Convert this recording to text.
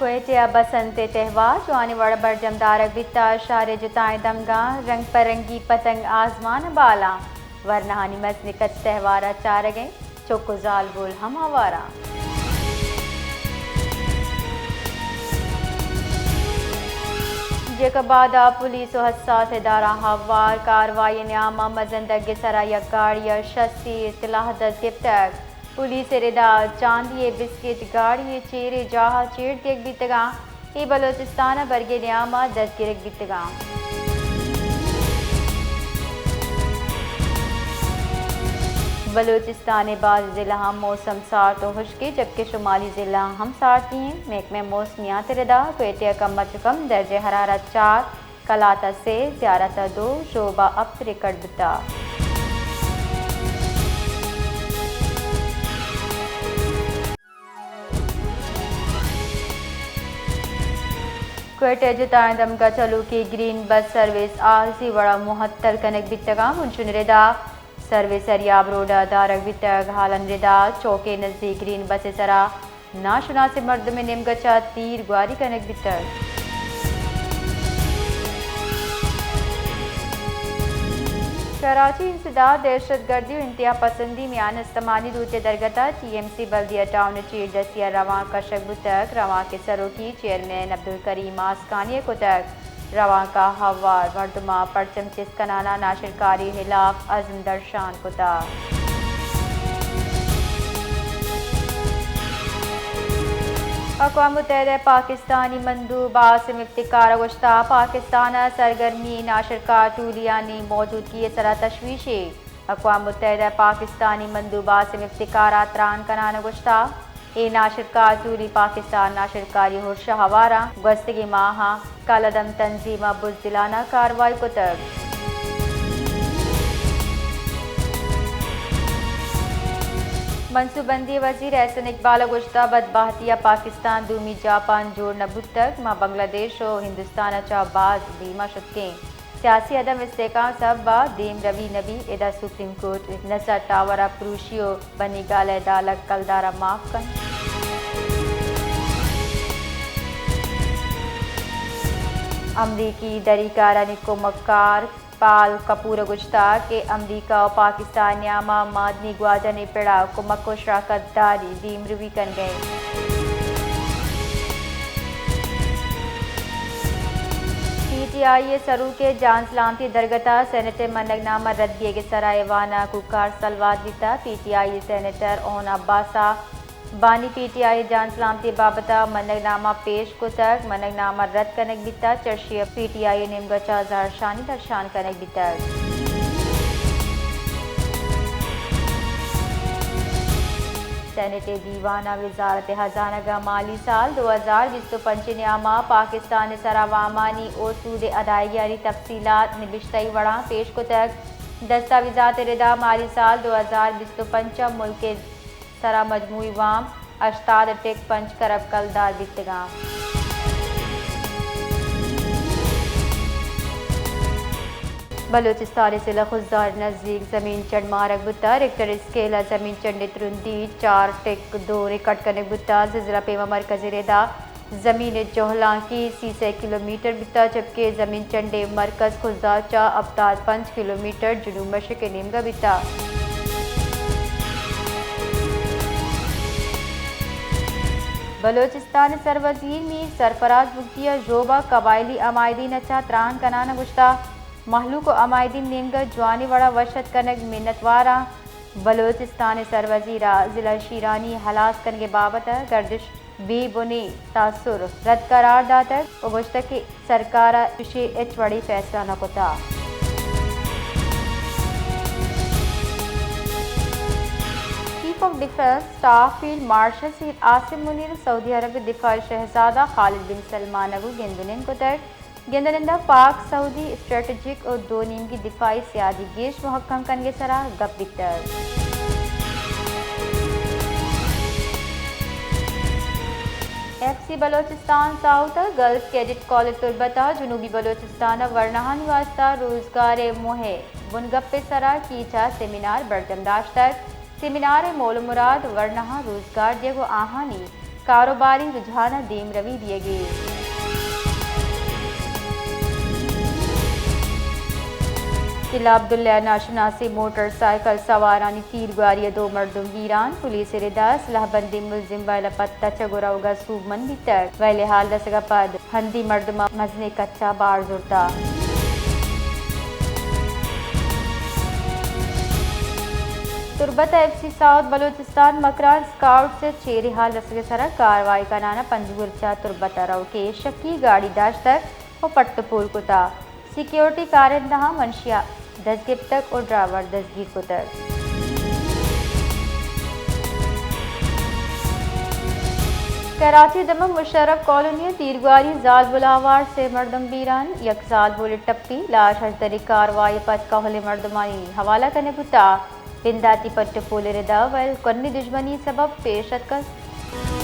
کوئٹہ ءَ بسنت ءِ تہوار جوانیں وڑ ءَ برجم دارگ بیتگ، شہر ءِ جتائیں دمگاں رنگ پہ رنگی پتنگ آزمان ءَ بالاں، ورناہانی مزنیں کچ تہوار ءَ چارگ ءَ اِنت، چک ءُ زالبول ہم آواراں۔ جیکب آباد ءَ پولیس ءُ حساس اداراں ہوار، کاروائی ءِ نیام ءَ مزن دگ ءِ سرا یک گاڑی ءِ شسی تلاہ دست گپتگ۔ پولیس ءِ ردا چاندی ءِ بسکٹ گاڑی ءِ چیریں جاہ ءَ چیر دیگ بیتگاں۔ اے بلوچستان ءَ برگ ءِ نیام ءَ دزگرگ بیتگاں۔ بلوچستان ءِ باز ضلعاں موسم سارت ءُ ہشکیں، جبکہ شمالی ضلعاں ہم سارتی ایں۔ محکمہ موسمیات ءِ ردا کوئٹہ ءَ کم ءَ چہ کم درجہ حرارت چار، کلات ءَ سے، زیارت ءَ دو، ژوب ءَ ہپت ریکارڈ بوتگ۔ کوئٹہ ءِ جتائیں دمگ ءَ چلوکیں گرین بس سروس عارضی وڑ ءَ معطل کنگ بیتگاں۔ بنشون ءِ ردا سروس ہریاب روڈ ءَ دارگ بیتگ۔ ہالانی ردا چوک ءِ نزیک گرین بس ءِ سرا ناشناسیں مردمے ءِ نیمگ ءَ چہ تیر گواری کنگ بیتگ۔ کراچی، انسداد، دہشت گردی ءُ انتہا پسندی میان استمانی روچ ءِ درگت ءَ ٹی ایم سی بلدیہ ٹاؤن ءِ چیر دستی ءَ روانک کشگ بوتگ۔ روانک ءِ سروکی چیئرمین عبدالکریم آسکانی ءَ کتگ۔ روانک ءَ ہوار مردماں پرچم چست کنان ءَ ناشرکاری ءِ ہلاپ عزم درشان کتگ۔ اقوام متحدہ ءِ پاکستانی مندوب عاصم افتخار ءَ گوشتگ، پاکستان ءَ سرگرمی ناشرکار ٹولیانی موجودگی ءِ سرا تشویشے۔ اقوام متحدہ ءِ پاکستانی مندوب عاصم افتخار ءَ تران کنان ءَ گوشتگ، اے ناشرکار ٹولی پاکستان ناشرکاری ارش ءَ ہوار اَنت۔ گوستگیں ماہاں کالعدم تنظیم ءَ بزدلانہ کاروائی کتگ۔ منصوبہ بندی ءِ وزیر احسن اقبال ءَ گوشتگ، بدبہتی ءَ پاکستان دومی جاپان جوڑ نہ بوتگ، ما بنگلہ دیش ءُ ہندوستان ءَ چہ باز دیم ءَ شتگ ایں۔ سیاسی عدم استحکام سبب ءَ دیمروی نہ بیت، ادا سپریم کورٹ نسا ٹاور ءِ پروشی ءُ بنی گالءِ عدالت کلدار ءَ معاف کنت۔ امریکی دریکارانی کمکار پال کپور ءَ گوشتگ کہ امریکہ ءُ پاکستان ءِ نیام ءَ معدنی گواجن ءِ پڑ ءَ کمک ءُ شراکت داری دیمروی کنگ ءَ اِنت۔ پی ٹی آئی ءِ سروک ءِ جان سلامتی ءِ درگت ءَ سینیٹ ءِ منگ نامہ رد بیگ ءِ سرا ایوان ءَ کوکار سلوات بیتگ۔ پی ٹی آئی ءِ سینیٹر اون عباس ءَ بانی پی ٹی آئی ءِ جان سلامتی ءِ بابت ءَ منگ نامہ پیش کتگ۔ منگ نامہ رد کنگ بیتگ، چرشی ءَ پی ٹی آئی ءِ نیمگ ءَ چہ زہرشانی درشان کنگ بیتگ۔ سینیٹ ءِ دیوان ءَ وزارت خزانگ ءَ مالی سال دو ہزار بیست ءُ پنچ ءِ نیام ءَ پاکستان ءِ سرا وامانی ءُ سود ءِ ادائیگیانی تفصیلات نبشتہی وڑاں پیش کتگ۔ دستاویزات ءِ ردا مالی سال دو ہزار بیست ءُ پنچ ءَ ملک ءِ سرا مجموعی وام ہشتاد ٹک پنچ کرب کلدار بیتگاں۔ بلوچستان ءِ ضلع خضدار ءِ نزیک زمین چنڈ مارگ بوتگ۔ ریکٹر اسکیل ءَ زمین چنڈ ءِ ترندی چار ٹک دو ریکارڈ کنگ بوتگ۔ زلزلہ پیما مرکز ءِ ردا زمین ءِ جہلانکی سی سئے کلومیٹر بوتگ، جبکہ زمین چنڈ ءِ مرکز خضدار چہ ہپتاد پنچ کلومیٹر جنوب مشرق ءِ نیمگ ءَ بیتگ۔ بلوچستان ءِ سروزیر میر سرفراز بگٹی ءَ ژوب ءَ قبائلی ہمائدین ءَ چہ تران کنان ءَ گوشتگ، مہلوک ءُ ہمائدین نیمگ ءَ جوانیں وڑ ءَ وش اتک کنگ منت وار آں۔ بلوچستان ءِ سروزیر ءَ ضلع شیرانی ہلاس کنگ ءِ بابت ءَ گردش بے بنیں تاثر رد قرار داتگ ءُ گوشتگ کہ سرکار ءَ ایشی ءِ ہچ وڑیں فیصلہ نہ کتگ۔ Chief of defence staff field marshal Syed Asim Munir ءَ سعودی عرب ءِ دفاعی شہزادہ خالد بن سلمان ءَ گوں گند ءُ نند کتگ۔ گند ءُ نند ءَ پاک سعودی اسٹریٹجک ءُ دو نیمگی دفاعی سیادی گیش مھکم کنگ ءِ سرا گپ بیتگ۔ ایف سی بلوچستان ساؤتھ ءَ گرلز کیڈٹ کالج تربت ءَ جنوبی بلوچستان ءِ ورناہانی واستہ روزگار ءِ موہ ءِ بنگپ ءِ سرا کیچ ءَ سیمینار برجم داشتگ۔ سیمینار ءِ مول ءُ مراد ورناہاں روزگار دیگ ءُ آہانی کاروباری رجحان ءَ دیمروی دیگ ءَ۔ ضلع عبداللہ ءَ ناشناسیں موٹر سائیکل سوارانی تیرگواری ءَ دو مردم بیران، پولیس ءِ ردا سلاہ بندیں ملزم ویل ءَ پہ تچگ ءُ روگ ءَ سوبمند بیتگ، ویل ءِ ہال رسگ ءَ پد ہندی مردماں مزنیں کچ ءَ بار زرتگ۔ تربت ءَ F C south Balochistan Makran scouts ءِ چیریں ہال رسگ ءِ سرا کاروائی کنان ءَ پنجگور چہ تربت ءَ روکیں شکی گاڑی داشتگ ءُ پٹ ءُ پول کتگ۔ سیکیورٹی کارندہاں منشیات دزگپتگ ءُ ڈرائیور دزگیر کتگ۔ کراچی دمگ مشرف کالونی ءَ تیرگواری زالبول ءَ ہوار سے مردم بیران، یک زالبول ءِ ٹپی لاش ہژدری کاروائی ءَ پد کہولیں مردمانی حوالہ کنگ بوتگ۔ بنداتی پٹ ءُ پول ءِ ردا ویل کنی دژمنی سبب پیش اتکگ۔